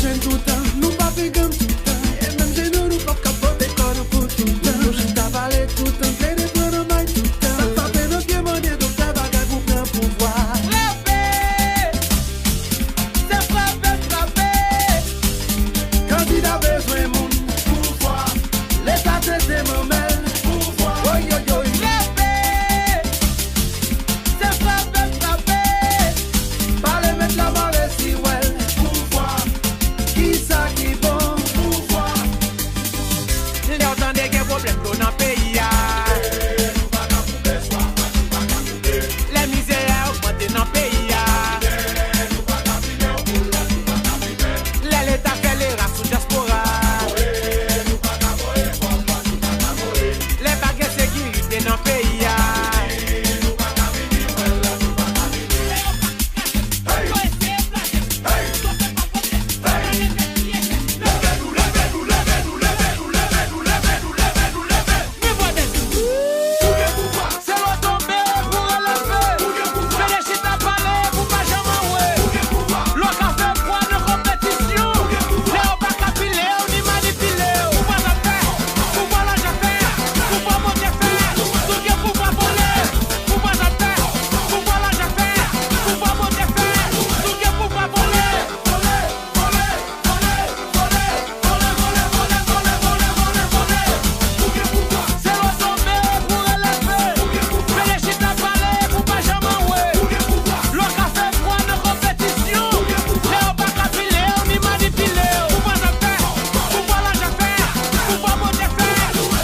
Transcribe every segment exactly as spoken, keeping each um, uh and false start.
Toutan, nou pa pi granm toutan. E menm jenou nou p ap ka pote kò nou pou toutan. Nou chita pale toutan, plede pran nan may toutan. Sa frape nan pye mande doktè bagay pou pran pouvwa. Frape! Se frape, frape! Kandida bezwen moun. Pouvwa! Leta tete manmèl. Pouvwa! Oyoyoy! Frape! Se frape, frape. Pale met la mare si wèl. Pouvwa. Kisa ki bon? Pouvwa. Lè w tande gen pwoblèm dlo nan peyi a. Lè mizè a ogmante nan peyi a. Lè leta fè leras sou dyaspora. Lè pa gen sekirite nan peyi a. Se lè w tonbe pou releve. Mete chita pale pou pa janm anwe. Lè w ka fè pwa nan konpetisyon. Lè yo pa ka pile w ni manipile w. Pouvwa sa fè, pouvwa la ja fè, pouvwa Bondye fè. Tout gen pouvwa vole. Pouvwa sa fè, pouvwa la ja fè, pouvwa Bondye fè. Tout gen pouvwa vole. Se lè w tonbe pou releve. Mete chita pale pou pa janm anwe. Lè w ka fè pwa nan konpetisyon. Lè yo pa ka pile w ni manipile w. Pouvwa sa fè, pouvwa la ja fè, pouvwa Bondye fè.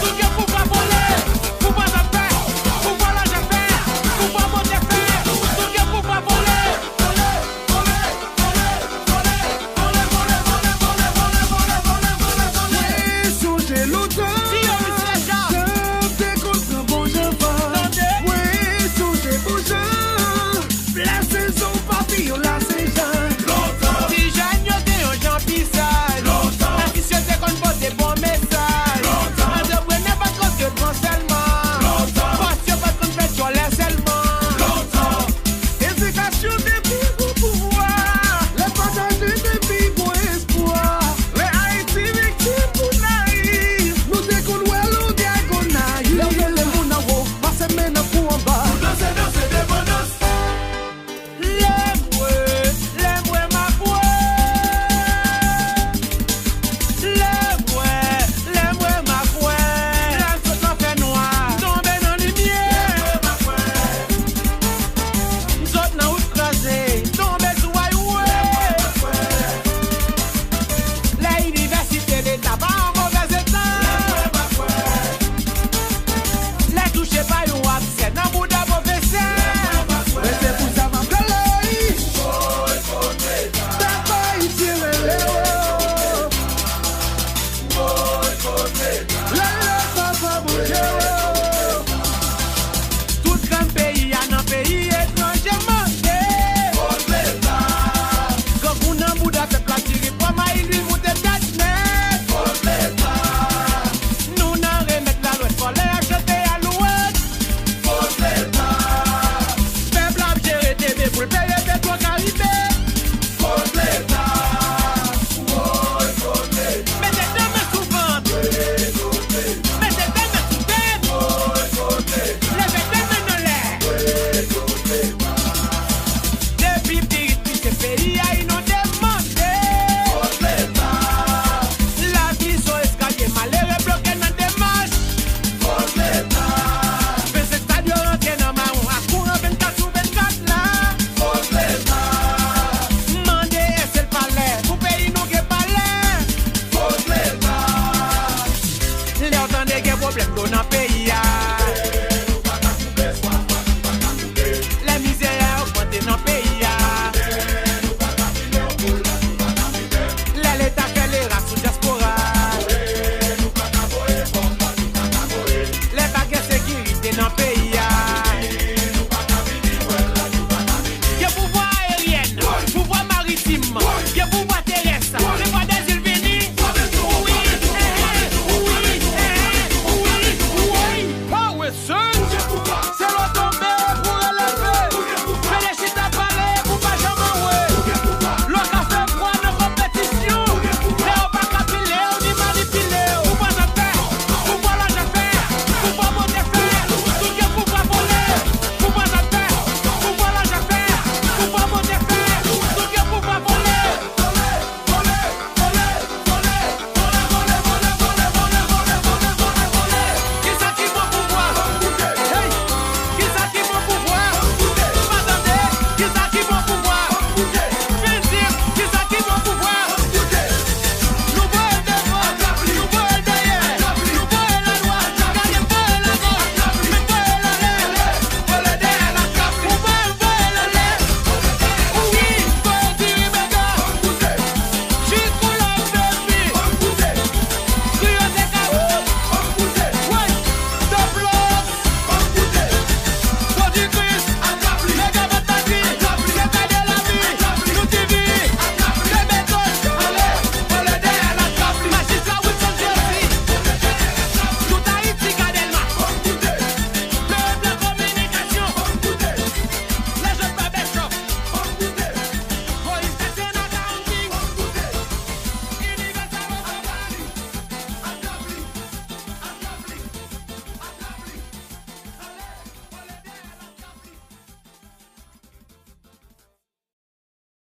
Tout gen pouvwa vole. Pouvwa sa fè, pouvwa la ja fè, pouvwa Bondye fè. Tout gen pouvwa vole. Mwen sonje lontan, jan m te konn pran bon jan van. Mwen sonje bon jan, lè sezon papiyon la Senjan. Ti jèn yo te yon jan pi saj. Atis yo te konn pote bon mesaj. Antreprenè pa t rantre pran sèlman. Bòs yo pa t konn fè djòlè sèlman. Edikasyon te pi gwo pouvwa. Lè pataje te pi gwo espwa. Lè Ayiti viktim pou nayif. Nou te konn wè longè Gonayiv. Lè w rele moun anwo, pase men nan kou anba. Nou danse, danse devan dans. Lè m wè, lè m wè m ap wè. Lè m wè, lè m wè m ap wè. Lè m sot nan fènwa, tonbe nan limyè. M sot nan wout kraze, tonbe sou highway. Lè inivèsite leta pa an movèz eta. Lè touche pa yon absè nan bouda pwofesè. Mwen se pou sa m ap rele. Pèp ayisyen rele w. Rele Papa Bondye w. Tout grann peyi a nan peyi etranje mande. Grangou nan bouda pèp la, tire pwa mayi lwi moute tèt nèt. Nou nan remèt lalwèt, vòlè a chante a lwèt. Pèp la ap jere T V pou l peye Petwokaribe. Mete de men sou vant. Mete de men sou tèt. Leve de men anlè. Depi pitit li se peyi a inonde, mande. Lavi se yon eskalye, malere bloke nan demach. Fòs Leta. Fè se stad yo rantre nan mawon a kouran vennkat sou vennkat la. Fòs Leta. Mande èske l pa lè pou peyi nou gen palè. Fòs Leta. Lè w tande gen pwoblèm dlo nan peyi a.